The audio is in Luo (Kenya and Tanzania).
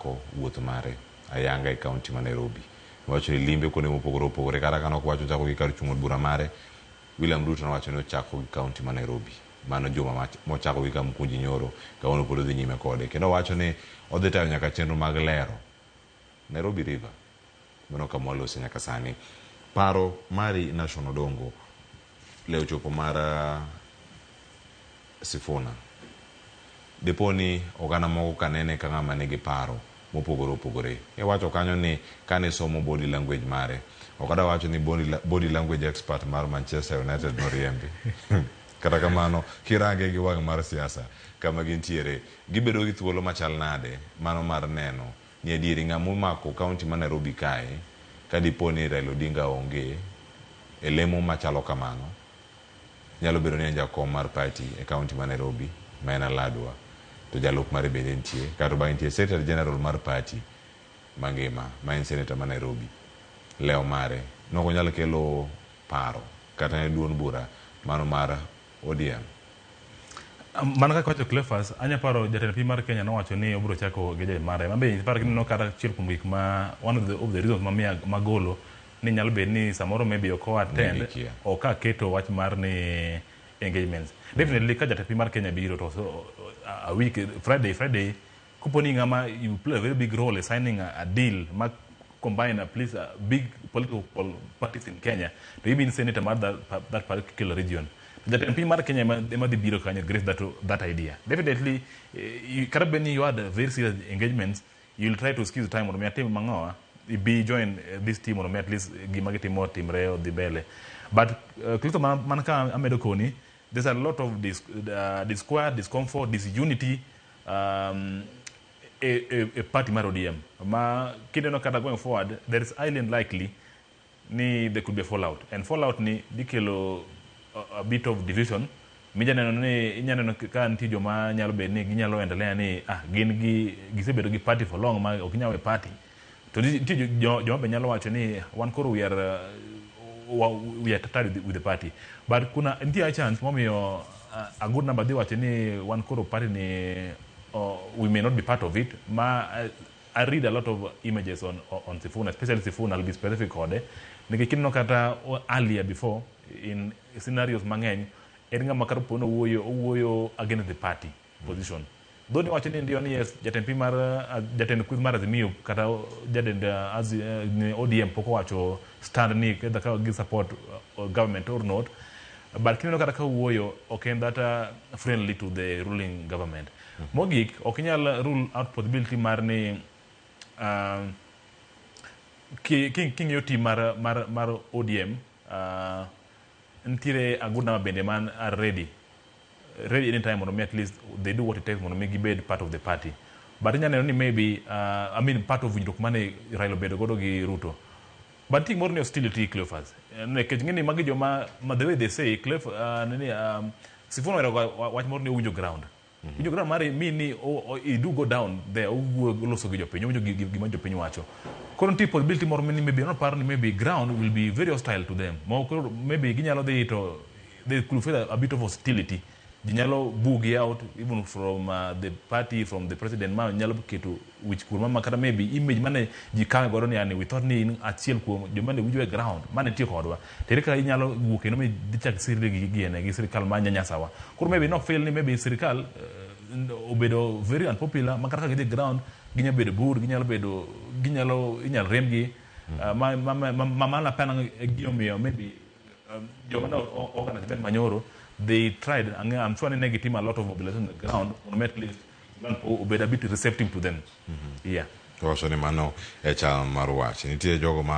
Ochako wuoth mare ayanga e kaunti ma Nairobi. Nowacho ni limbe kuonde mopogore opogore kata ka nowacho ochako gi kar chung' od bura mare, William Ruto nowacho ni ochako gi kaunti ma Nairobi. Mano juma mochako gi Kamukunji nyoro, kawuono pod odhi nyime kode. Kendo owacho ni odhi tayo nyaka chenro mag lero Nairobi River. Mano kama walose nyaka sani. Paro mari Nashon Odongo le ochopo mar Sifuna. Dipo ni oganda moko ka nene ka ng'ama nigi paro mopogore opogore. Iwacho kanyo ni kane somo body language mare, ok adwa wacho ni body language expert mar Manchester United noriembi. Kata kamano, kirange gi wang' mar siasa kama gintiere, gibedo gi thuolo machal nade mano mar neno ni adieri ng'ama omako kaunti ma Nairobi kae, ka dipo ni Raila Odinga onge e lemo machalo kamano, nyalo bedo ni en jakom mar party e kaunti ma Nairobi ma en Aladwa to jalup mare bende nitie kato bang'e nitie secretary general mar party mangima ma en senator ma Nairobi lewo mare nok onyal kelo paro kata ne duond bura mano mar ODM. Mana kaka wacho Cleophas, anya paro jatend piny mar Kenya nowacho ni obiro chako gi jaj mare. Mabe iparo kineno kata achiel kuom gik ma one of the reasons mamiyo magolo ni nyalo bet ni samoro maybe ok o attend gikia. Ok aketo wach mar ni engagements. Definitely ka jatend piny mar Kenya biro to so, a week Friday kopo ni ng'ama you play a very big role in signing a deal ma combine at least a big political parties in Kenya to even senator mar that particular region, jatend piny mar Kenya ema dhi biro kanyo grace that idea. Definitely kata bed ni you had very serious engagements, you'll try to squeeze time mondo mi atim mang'owa ibi join this team mondo mi at least gima gitimo otimre odhi mbele. But Clifton, man ka amedo koni, there's a lot of disquiet, discomfort, disunity e party mar ODM ma kineno kata going forward, there is highly unlikely ni there could be a fallout, and fallout ni dhi kelo a bit of division. Minya neno ni inya neno ka nitie joma nyalo bedo ni ginyalo endelea ni gin gi gisebedo gi party for long ma ok ginyal we party, to nitie joma be nyalo wacho ni wan koro we are tired with the party. But kuna nitie a chance momiyo a good number dhi wacho ni wan koro party ni we may not be part of it. Ma I read a lot of images on Sifuna, especially Sifuna, I'll be specific kode. Nikech kineno kata earlier before in scenarios mang'eny, en ng'ama kata po owuoyo, owuoyo against the party position. Though ni wacho ni ndio ni yes, jatend piny mar jatend kweth mar Azimio kata jatend ODM pok owacho stand ni either ka gi support government or not. But kineno kata ka owuoyo, ok en that friendly to the ruling government. Mogik, ok inyal rule out possibility mar ni king'iyo team mar ODM, nitiere a good number bende man are ready anytime mondo mi at least they do what it takes mondo mi gibed part of the party. But inya neno ni maybe I mean part of winjruok mane Raila obedo godo gi Ruto. But nitie gimoro ni hostility, Cleophas. Nikech ng'eni magi joma ma the way they say Cleof nini Sifuna ohero ga wach moro ni owinjo ground. Winjo ground mare mean ni i do go down there, owuoyo loso gi jopiny, owinjo gima jopiny wacho. Koro nitie possibility moro ni maybe noparo ni maybe ground will be very hostile to them. Moko koro maybe ginyalo dhi to they could feel a bit of hostility. Ji nyalo boo out even from the party, from the president, ma nyalo keto wich kuor ma kata maybe image mane ji kawe godo ni yani we thought ni in achiel kuom joma ne winjo e ground mane tiyo kodwa. To ere kaka inyalo wuok kendo mi dhi chak sirri gi giene gi sirikal ma nyanyasawa. Koro maybe no feel ni maybe sirikal obedo very unpopular ma kata ka gidhi ground ginyalo bedo booed, ginyalo bedo ginyalo inyalo riembgi ma mana pena gimomiyo maybe joma ne organize event manyoro, they tried I'm sure ni ne gitimo a lot of mobilization on the ground mondo mi at least obed a bit receptive to them, yeah. Wacho ni mano e chal mar wach. Nitie jogo ma